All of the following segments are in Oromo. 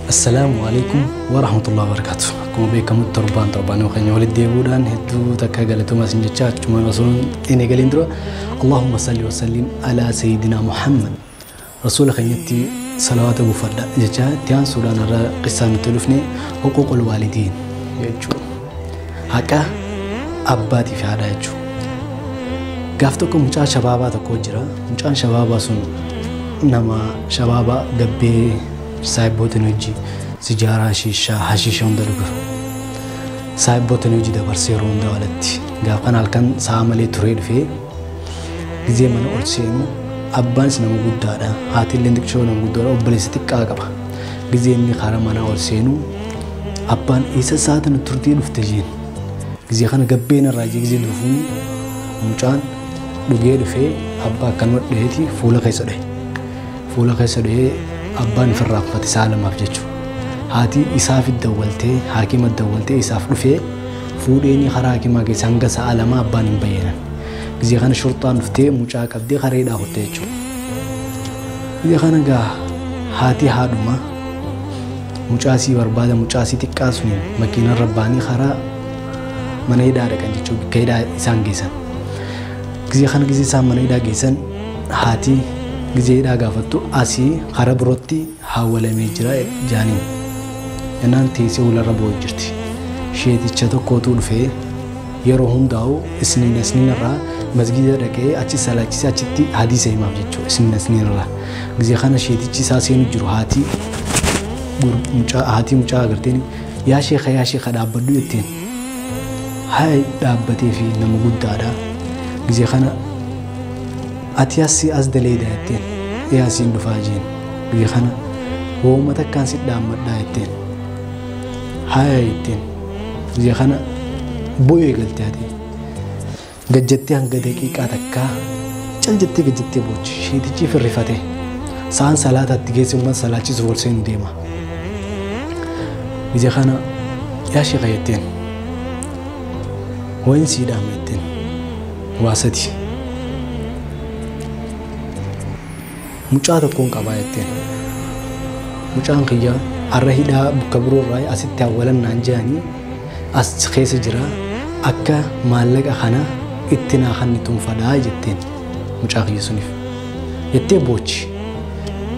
Assalaamu alaikum warahmatullahi wabarakatuh. Akkuma beekamu torbaan torbaan yookaan walitti deebi'uudhaan hedduu takka galatoomaa isin jechaa achuma osoo hin eegaliin dura Allahumma salli wa sallim alaa sayyidina Muhammad rasuula keenyatti salawaata buufadha jechaa itti aansuudhaan irra qissaa nutti dhufne huquuqul waalidiin jechuudha. Haqa abbaatii fi haadhaa jechuudha. Gaaf tokko mucaa shabaabaa tokko jira. Mucaan shabaabaa sun nama shabaabaa gabbee saahibbootiin hojii sijaaraa, shiishaa, hashiisha hunda dhuga. Saahibbootiin hojii dabarsee yeroo hunda walitti. Gaaf kana halkan sa'a malee turee dhufee gizee mana ol seenu abbaanis nama guddaadha. Haati illee xiqqoo nama guddaadha. Obboleessa xiqqaa qaba. Gizee inni karaa mana ol seenu abbaan eessa sa'aatiin turtee dhufte jeen. Gizee kana gabbeen irraa gizee dhufuun mucaan dhugee dhufee abbaa akkanuma dhaheeti fuula keessa dhahe. Fuula keessa dhahee abbaan ofirraa uffate sa'a lamaaf jechuudha. Haati isaaf dawwaltee haakima dawwaltee isaaf dhufee fuudheenii karaa haakimaa keessa hanga sa'a lama abbaan hin bayyanan. Gizee kana shurxaan dhuftee mucaa qabdee karaa hidhaa kutte jechuudha. Gizee kana gaa haati haadhuma mucaasii barbaada mucaasii xiqqaa suniin makiinarra ba'anii karaa mana hidhaa dhaqan jechuudha bakka hidhaa isaan geessan. Gizee kana gizee isaan mana hidhaa geessan haati gizee hidhaa gaafattu asii karaa birootti hawwalamee jira jaaniin. Jennaan teessee ularra boo'u jirti. Sheeticha tokkotu dhufee yeroo hundaa'u isniin isniin irraa masgida dhaqee achi salaachisee achitti hadiisa himaaf jechuudha isniin isniin irraa. Gizee kana sheetichi isaa seenu jiru haati mucaa agarteen yaa sheeka dhaabbadhu jetteen. Haa dhaabbatee fi nama guddaadha. Gizee kana ati asii as daleeda jetteen yaa asiin dhufaa jeen. Gizee kana wooma takkaan si dhaammadhaa jetteen. Haa jetteen. Gizee kana bo'ee galte ati. Gajjattee hanga daqiiqaa takkaa cal jettee gajjattee boochi sheetichi firrifate. Sa'aan salaataatti geesse uummata salaachisuuf ol seenu deema. Gizee kana yaa sheeka jetteen. Wayin sii dhaama jetteen. Waa sadi. Mucaa tokkoon qabaa jetteen. Mucaan kiyya har'a hidhaa bakka biroo irraa asitti awwalan naan jedhanii as keessa jira akka maallaqa kana itti naa kennituun fadhaa jetteen mucaa kiyya suniif. Jettee boochi.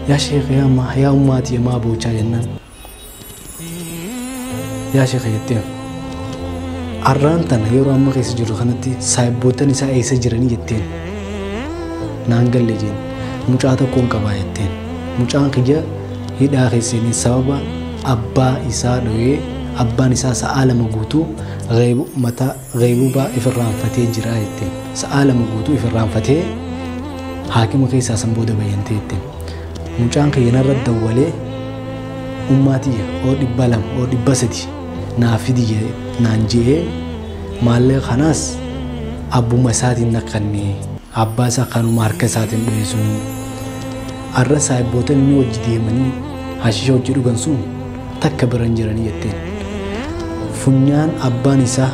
Yaa sheeka yaa ummaatii maa boochaa jennaan. Yaa sheeka jetteen. Har'aan tana yeroo amma keessa jiru kanatti saahibbootan isaa eessa jiranii jetteen. Naan galle jeen. Mucaa tokkoon qabaa jetteen. Mucaan kiyya hidhaa keessanii sababa abbaa isaa dho'ee abbaan isaa sa'a lama guutuu mataa ghaybubaa ifirraanfatee jira jetteen. Sa'a lama guutuu ifirraanfatee haakima keessaa san booda bayyantee jetteen. Mucaan kiyya narra dawwalee ummaatiyya oo 200 oo 300 naa fidi naan je'ee maallaqa kanaas abbuma isaatiin naqannee abbaa isaa kanuma harka isaatiin dho'e sun har'a saahibboota inni hojii deemanii hashiisha hojii dhugan sun takka biran jiranii jetteen. Funyaan abbaan isaa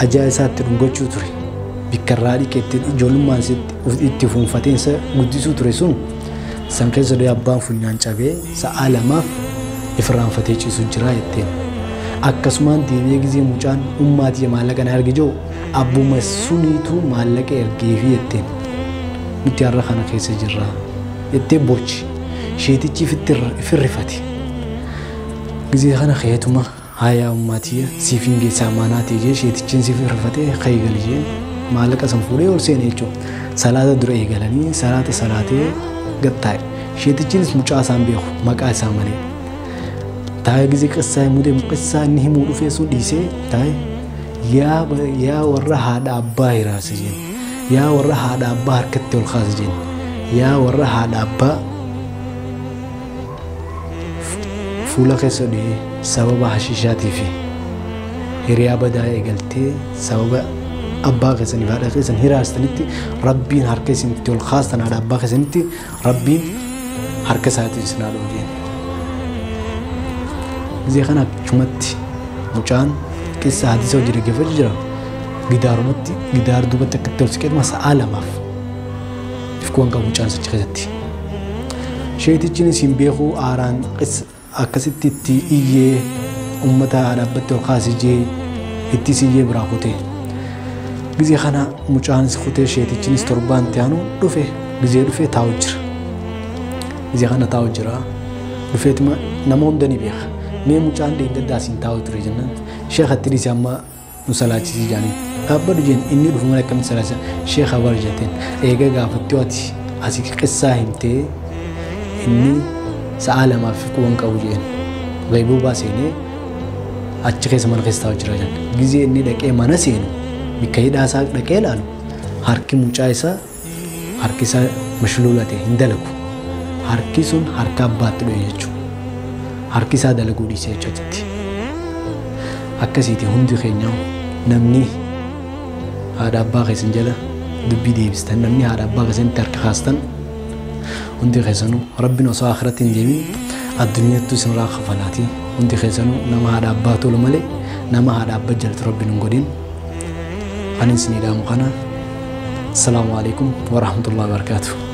ajaa isaatti dhungachuu ture bikka irraa dhiqetti ijoollummaan itti fuunfatee isa guddisuu ture sun san keessa dho'ee abbaan funyaan cabee sa'a lamaaf ifirraanfatee ciisu jira jetteen. Akkasumaan deebi'ee gizee mucaan ummaatii maallaqa na erge jiru abbuma suniitu maallaqa ergeefi jetteen. Nuti har'a kana keessa jirra jettee boochi. Sheetichi firrifate. Gizee kana keetuma haa ummaatii siif hin geessaa maanaa ta'e jee sheetichiin siif firrifate ka'ii gali jee maallaqa san fuudhee ol seene jechuudha. Salaata dura eegalanii salaata salaatee gad taa'e. Sheetichiinis mucaa isaan beeku maqaa isaa malee. Taa'ee gizee qissaa himuu deemu qissaa inni himuu dhufee sun dhiisee taa'ee yaa warra haadha abbaa hiraase jeen. Yaa warra haadha abbaa harkatti ol kaase jeen. Yaa warra haadha abbaa fuula keessa dhihee sababa hashiishaatii fi hiriyaa badaa eegaltee sababa abbaa keessanii fi haadha keessan hiraastanitti rabbiin harka isinitti ol kaastan haadha abbaa keessanitti rabbiin harka isaatiin isin haa dha'u jeen. Gizee kana achumatti mucaan qissa hadiisa hojii dhaggeeffachuu jira. Gidaarumatti gidaar duubatti akkatti ol siqeetuma sa'aa 2f ifkuwan qabu mucaan achi keessatti. Sheetichinis hin beeku aaraan akkasitti itti iyyee uummata dhaabbatti ol kaasee jee itti iyyee biraa kutee. Gizee kana mucaanis kutee sheetichinis torbaan itti aanu dhufe gizee dhufe taa'u jira. Gizee kana taa'u jira. Dhufeetuma nama hunda ni beeka. Mee mucaan dheengaddaa asiin taa'u ture jennaan sheekatti dhiise amma nu salaachisii jaaniin. Dhaabbadhu jeen inni dhufu malee akkamitti salaachisa sheeka bar jetteen eega gaafatti ati asii qissaa himtee inni sa'a 2f quban qabu jeen. Ghaybuu seenee achi keessa mana keessa taa'u jira jenne. Gizee inni dhaqee mana seenu bikka hidhaa isaa dhaqee ilaalu harki mucaa isaa harki isaa mashluula ta'e hin dalagu. Harki sun harka abbaatti dhufe jechuudha. Harki isaa dalaguu dhiisee jechuudha. Akkasiiti hundi keenya namni haadha abbaa keessan jala dubbii deebistan namni haadha abbaa keessanitti harka kaastan hundi keessanuu rabbiin osoo akhiratti hin deemin addunyaattuu isinirraa kafalaati. Hundi keessanuu nama haadha abbaa tolu malee nama haadha abbaa jalatu rabbiin hin godhin. Ani isinii dhaamu kana. Assalaamu alaikum warahmatullahi wabarakatuh.